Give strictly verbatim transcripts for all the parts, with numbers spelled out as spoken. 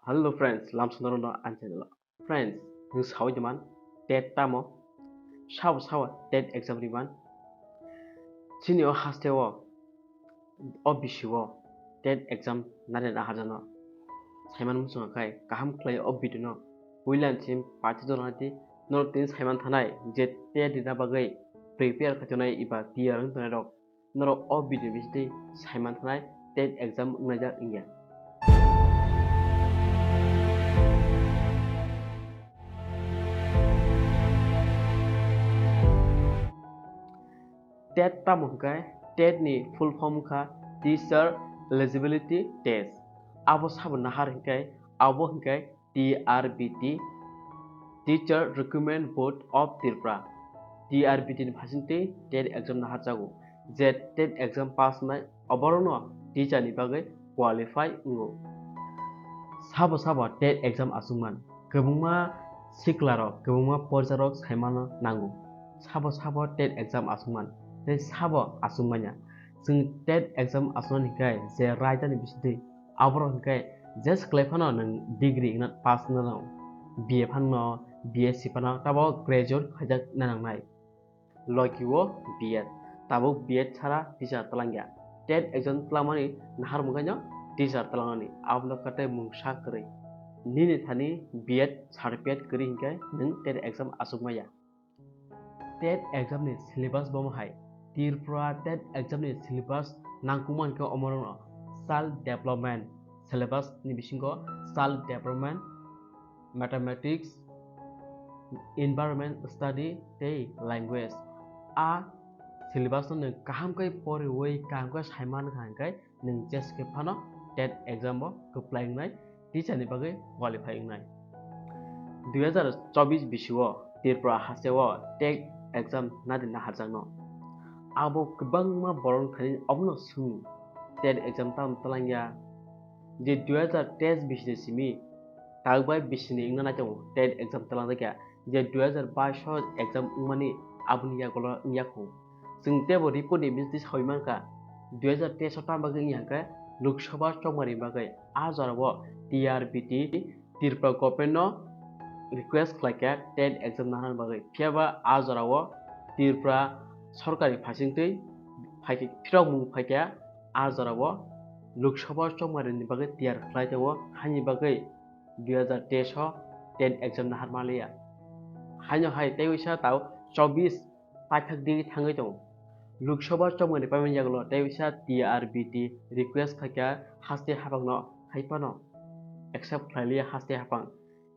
Hello friends, lamsonarokno ani channel o. Friends, nwng sawi tongman TET tamo? Sabo sabo TET exam riman? Chini o haste o, o bisi o TET exam nani naharjakno saiman muchungo khai kaham khlai o video no puila ni simi paithago nadi. Norok tini saiman thanai je TET rina bagwi prepare khai tongnai eba tiyar wng tongnai rok. Norok o video bisingtwi saiman thanai TET exam wngnaijak wngya. TET tamo hwnkhe? TET ni full form wngkha Teacher Eligibility Test. Abo sabo nahar hwnkhe, abo hwnkhe T R B T, Teacher Recruitment Board of Tripura, T R B T ni phaisingtwi TET exam naharjago. Je TET exam pass wngnai, oborokno teacher ni bagwi qualify wngo. Sabo sabo TET exam achukman, kwbangma siklarok, kwbangma porjarok saimano nango. Sabo sabo TET exam achukman, tei sabo achukmanya. Chwng TET exam achuknani hwnkhe je raida ni bisingtwi Aborok hwnkhe je swklai phano nwng degree wngna pass wngna nang, B A phano, B S C phano, tabo graduate khaijak na nangnai. Logi o B Ed, tabuk B Ed sara teacher twlangya. TET exam twlangmani nahar mungkaino teacher twlangnani, abono kwtai mungsa kwrwi. Nini thani B Ed certificate kwrwi hinkhe nwng TET exam achukmaya. TET exam ni syllabus bo hai. Tripura TET exam ni syllabus nangkukma hwnkhe omorokno child development syllabus ni bisingo child development, mathematics, environment study tei language. A syllabus no nwng kaham khe poriwi, kaham khe saimano hwnkhe nwng jeskhe phano TET exam bo kwplai wngnai, teacher ni bagwi qualify wngnai. Dui hazar chobbish bisio Tripura hasteo TET exam nadi naharjakno. Abo kwbangma borok thani obono swngno, TET exam tamo twlangya? Je dui hazar teis bisini simi, tabuk bai bisini wngna nai tongo TET exam twlangjakya. Je dui hazar bais o exam wngmani aboni yagulo wngya kho. Chwng teibo report ni bisingtwi sawi mankha, dui hazar teis o tamo bagwi wngya hwnkhe Lok Sabha chongmani bagwi a jorao T R B T Tripura government no request khlaikha TET exam naharna bagwi. Phiyaba a jorao Tripura sorkarni phaisingtwi phaikhe, phirokmung phaikha a jorao Lok Sabha chongmani bagwi tiyar khlai tongo, haini bagwi dui hazar teis o TET exam nahar manliya. Haino hai tei waisa tao chobbish paithak di thangwi tongo. Lok Sabha chongmani paimani yagulo tei waisa T R B T request khaikha haste haphangno, hai phano accept khlailiya haste haphang.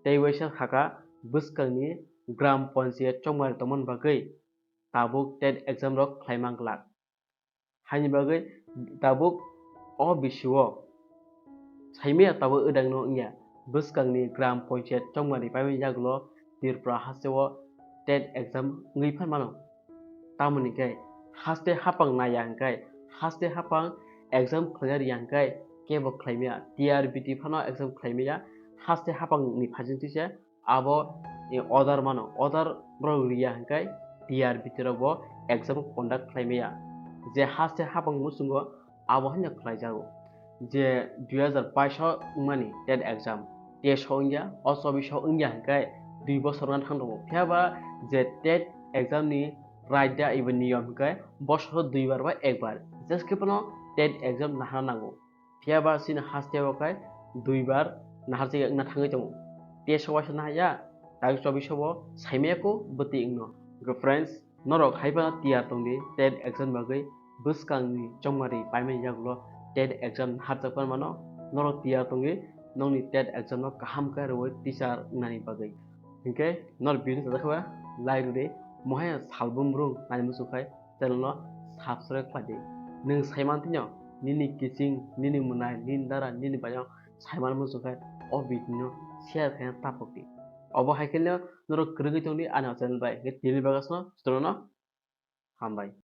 Tei waisa khaka bwskangni gram panchayat chongmani tongmani bagwi tabuk TET exam rok khlai manglak. Haini bagwi tabuk o bisio saimaya tabuk wdangno wngya, bwskangni gram panchayat chongmani paimani yagulo Tripura hasteo TET exam wngwi phan mano. Tamoni khe haste haphang naiya hwnkhe, haste haphang exam khlaina riya hwnkhe kebo khlaimaya, T R B T phano exam khlaimaya, haste haphangni phaisingtwi se abo, e, order mano, order borok riya hwnkhe T R B T rok bo exam conduct khlai maya. Je haste haphang muchungo abo haino khlai jago. Je dui hazar bais o wngmani TET exam, teis o wngya, o chobbish o wngya hwnkhe dui bosor wngna thang tongo. Phiyaba je TET exam ni raida eba niyom hwnkhe bosoro dui bar ba ek bar jeskhe phano TET exam nahana nango. Phiyaba chini hasteo khe dui bar naharjak wngna thangwi tongo. Teis o waisa nahaya, tabuk chobbish o bo saimaya kho bwtwi wngno. Friends, norok hai phano tiyar tongdi TET exam bagwi, bwskangni chongmari paimani yagulo TET exam naharjak pan mano. Norok tiyar tongdi nokni TET exam no kaham khe rwui teacher wngnani bagwi. Hinkhe norok video sajak khe ba like rwdi, mohai salbrum rung nani muchung khai channel no subscribe khlai di. Nwng saiman tino nini kiching, nini mwnai, nini dara, nini bayang saiman muchung khai o video no share khaina tapok di. Obo hai khe no norok kwrwngwi tongdi ani channel bai. Hinkhe tini bagwi aswk no, jotono hambai.